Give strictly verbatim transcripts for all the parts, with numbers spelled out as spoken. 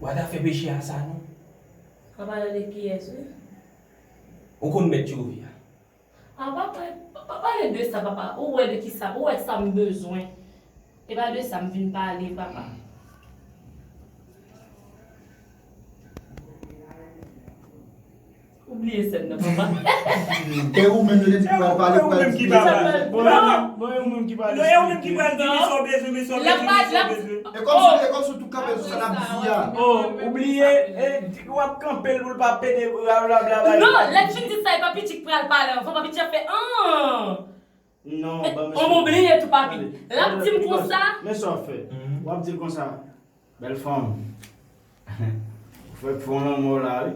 W a ta fè peche a sa non. An palan de kiyès, wi? Ou konn mèt Jovia? Ah, papa, pa, pa pale de sa, papa. Ou wè de ki sa, ou wè sa m bezwen. E pa de sa m vin pale, papa. Ou bliye sèn nan, papa. E ou menm yo te di pou al pale, pou al di. Bon, bon, bon, e ou menm ki pale. Non, e ou menm ki pral di, men sa w bezwen, men sa w bezwen, men sa w bezwen. E kòmsi, e kòmsi w tou kanpe sou sa n ap di a. Oh, ou bliye, e, w ap kanpe l pou l pa pede rablabla. Non, lè l fin di sa, e Papi Chick pral pale anvan, Papi Chick ap fè, an. Non, ban m esplike. Ou bliye tou, Papi. L ap di m konsa. Men sa w ap fè. W ap di l konsa. Bèl fanm. Ou fèk fè yon lanmò la, wi.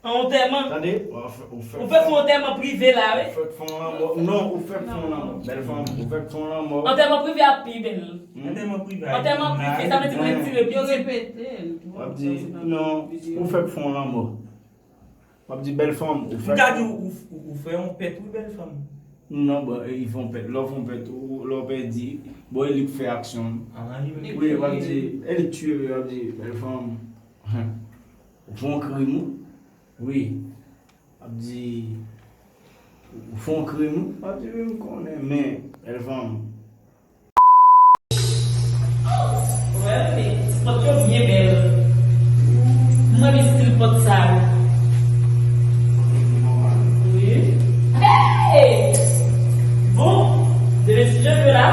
An antèman. Tande? Ou fè, ou fè, ou fèk fè yon antèman prive la, wi. Ou fèk fè yon lanmò. Non, ou fèk fè yon lanmò. Bèl fanm, ou fèk fè yon lanmò. Antèman prive ap pi bèl. Hmm? Antèman prive. Antèman prive, sa vle di m retire piti. Yo repete l. W ap di, non, ou fèk fè yon lanmò. W ap di, bèl fanm, ou fèk. M ka di, ou, ou, ou fè yon pèt, wi, bèl fanm. Non, bon, e, li fè yon pèt. Lè w fè yon pèt, ou, lè w pèdi, bon, e li k fè aksyon an. Ah, li menm. Wi, w ap di, e li k tiye, wi, w ap di, bèl fanm. Ou fè yon krim, wi. Wi. W ap di, ou fè yon krim, wi. W ap di, wi, m konnen, men, bèl fanm. Wè, men, ti pòt yo byen bèl. M renmen stil pòt sa yo. Wi. Hey! Bon, demen si je veux la.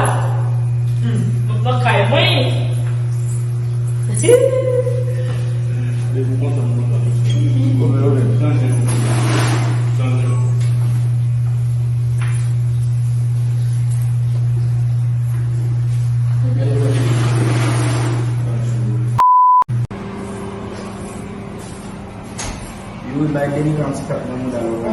Hmm, m pran kay mwen. Si. Depi kontan, m kontan. Chanje non. Chanje non. Yo bay delikan ti kat nan mouda yo la.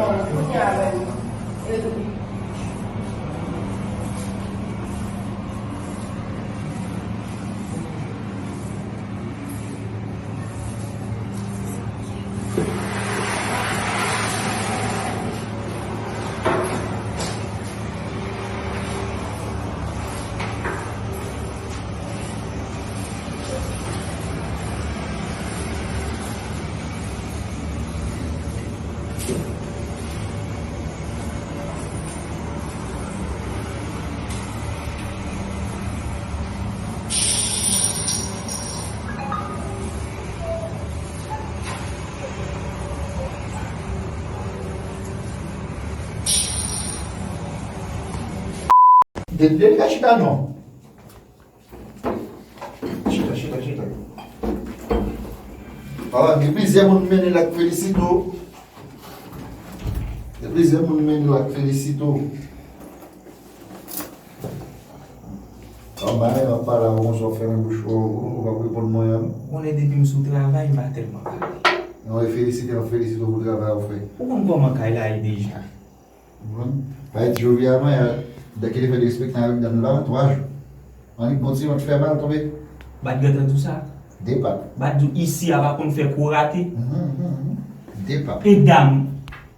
De, de, de, chita non. Chita, chita, chita. Ala, gen plizyè moun mennen l ak Felisito. Gen plizyè moun mennen l ak Felisito. Anba, w ap pale avè w konsa, w fèmen bouch ou, ou p ap reponn mwen an. Ou konnen depi m sou travay, m pa tèlman pale. Non, e felisite, m ap felisite w pou travay ou fè. Ou konn kòman kay la ye deja. Ou konprann? Paret Jovia mwen, dan ki te fè derespektan avèk dam nan, twa jou. Annik bon ti yon fè mal tonbe. Bat gentan di w sa? De pat. Bat di w isi a pa konn fè kou rate. Mhm, mhm, mhm. De pat. E dam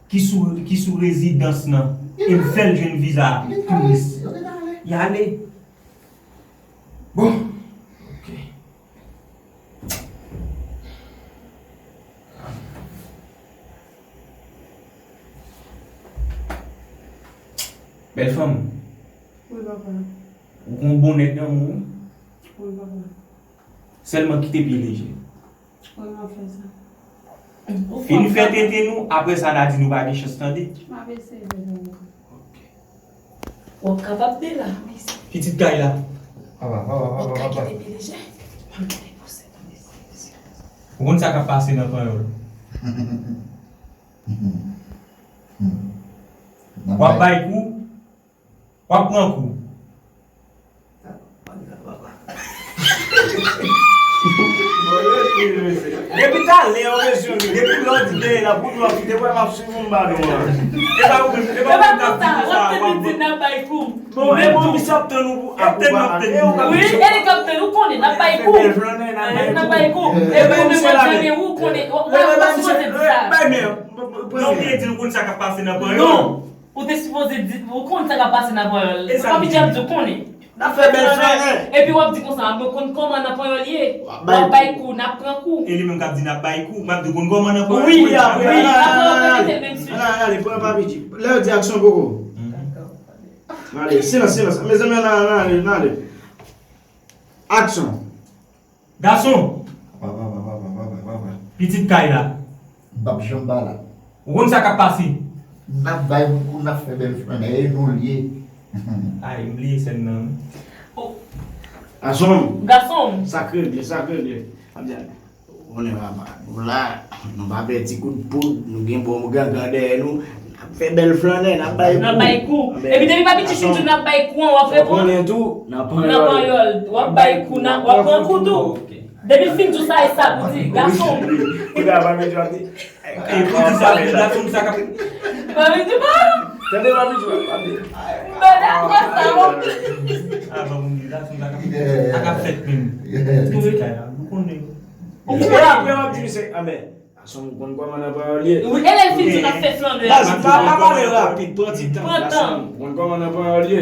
ki sou, ki sou rezidans nan, e m fè l jwenn viza touris. Li ale. Bon. Ok. Bèl fanm. Wi, papa. Ou gon bon nèg nan men w. Wi, papa. Sèlman kite pye leje. Wi, m ap fè sa. Fin fè tenten nou, apre sa n a di nou pa gen chans tande. M ap eseye, papa. Ok. W ap kapab de la. Pitit kay la. Papa, papa, papa, papa. Ou konn sa k ap pase nan panyòl. W ap bay kou, w ap pran kou. Depi talè, yo bezwen, depi lè w di dèyè la, pou nou ap kite, wè, m ap swiv yon balon an. E pa ou menm, e pa ou menm k ap di konsa, w ap pran. Bon, e bon, misye ap tann ou pou ap ou pa ale, ou pa. Wi, elikoptè, ou konnen, n ap bay kou. N ap bay kou. E ou menm, w ap jere, ou konnen, w ap sipoze di sa. Bay men, non, ou byen di nou konn sa k ap pase nan panyòl. Non, ou te sipoze di, ou konn sa k ap pase nan panyòl. Papi Djab di w konnen. N ap fè bèl flannen. Epi w ap di konsa, mwen konn kòman nan panyòl ye. W ap bay kou, n ap pran kou. E li menm k ap di n ap bay kou, m ap di w konn kòman nan panyòl ye. Wi, wi, apre w ap repete l menm sijè. Ann ale, ann ale, pran pa piti. Lè yo di aksyon poko. Ann ale, silans, silans. Mezanmi, ann ale, ann ale, ann ale. Aksyon. Gason! Papa, papa, papa, papa, papa. Pitit kay la. M p ap janm pa la. Ou konn sa k ap pase? N ap bay moun kou, n ap fè bèl flannen, e nou l ye. Ay, m bliye sèn nan. Oh. Gason! Gason! Sa k regle, sa k regle. Ap di, konnen papa, nou la, nou pa pè ti kout poud, nou gen bon gangan dèyè nou. N ap fè bèl flannen, n ap bay kou. N ap bay kou. Epi depi papi Chichi di w n ap bay kou an, w ap reponn. Konnen tou, nan panyòl. Nan panyòl, w ap bay kou, w ap pran kou tou. Depi l fin di w sa, e sa pou di, gason. Kounye a papi Chichi ap di, e pou di sa, pou di gason sa k ap. Papi Chichi pa. Tande papi Chichi, papi. M pa dakò sa, non. A, bon, m di gason sa k ap, sa k ap fèt menm. Pitit kay la, nou konnen. Ou konnen apre w ap di misye, anben. Gason, ou konn kòman nan pawòl ye. Wi, e lè l fin di n ap fè flannen. Baz, pa, pa pale rapid, pran ti tan. Pran tan. Gason, ou konn kòman nan pawòl ye.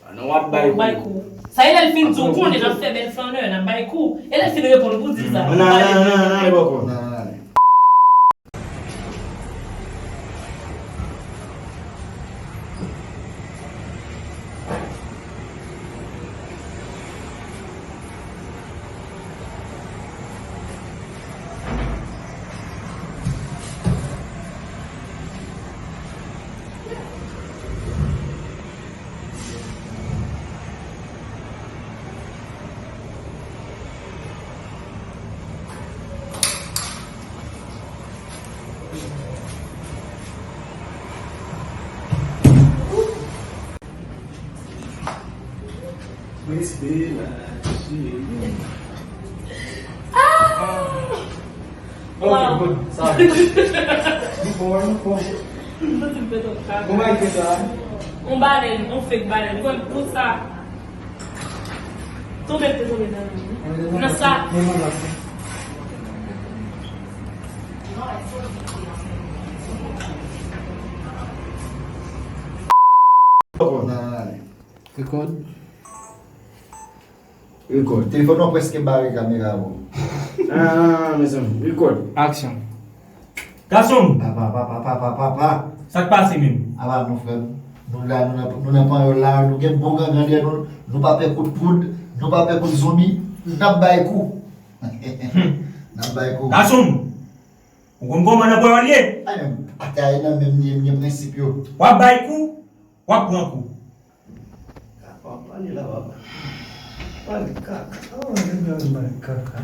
Flannen w ap bay kou. Bay kou. Sa e lè l fin di w konnen n ap fè bèl flannen, n ap bay kou. E lè l fin reponn pou di l sa. Nan, nan, nan, nan, nan, nan, nan. Respè la, cheri. Ah! Ok, good. Sa va. Nou fò, nou fò. Bon, bagay sa. On balèn, on fake balèn. Ou konn tout sa. Tonbe, te tonbe nan, nan sa. Record. Record. Telefòn nan prèske bare kamera, bro. Ah, mezanmi. Record. Action. Gason m! Papa, papa, papa, papa. Sa k pase menm? Apa non, frè m. Nou la, nou nan, nou nan panyòl la, nou gen bon gangan dèyè nou, nou pa pè kout poud, nou pa pè kout zonbi, n ap bay kou. N ap bay kou. Gason m! Ou konn kòman nan panyòl ye? Ay, men, atay nan menm li, m gen prensip yo. W ap bay kou, w ap pran kou. Kaka, w ap pale la, papa. Pale kaka. Oh, nèg la bay kaka.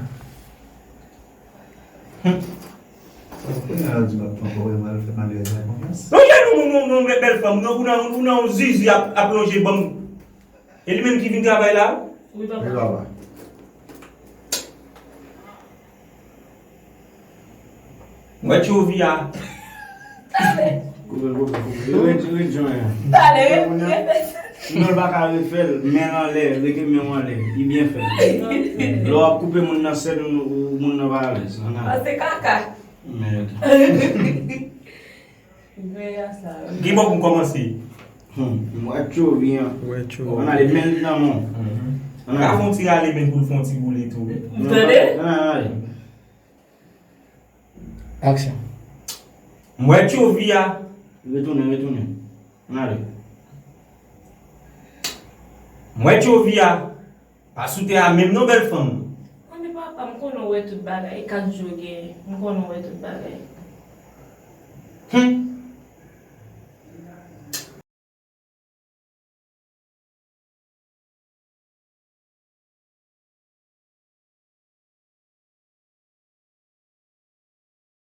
Kounye a di m ap pran pòwèm al fè malerèz la konfyans. Non, jan nou, nou, nou, nou bèl fanm, nou, ou nan, ou nan yon zizi ap, ap lonje ban m. E li menm ki vin travay la? Wi, papa. Wi, papa. Mwen tchovi a. Koupe l, koupe l, koupe l. Ret, ret jwenn an. Talè, ret, ret. Sinon, l pa ka refè l, men l anlè, rete men w anlè. Li byen fèt. Lè w ap koupe moun nan sèl, ou, ou, moun nan pa alèz. Ann ale. Pase kaka. Mèd. Grenn sa. Ki bò pou m kòmanse? Hmm, m wè tchovi an. Wè tchovi. Ann ale, men li nan men w. Ann ale. Ka fè yon ti rale men pou l fè yon ti boule tou, wi. Ou tande? Ann ale, ann ale. Action. M wè tchovi a. Retounen, retounen. Ann ale. M wè tchovi a. Pa sou tè a menm non, bèl fanm. Ann, men papa, m konnen w wè tout bagay. E kat jou w genyen, m konnen w wè tout bagay. Hmm.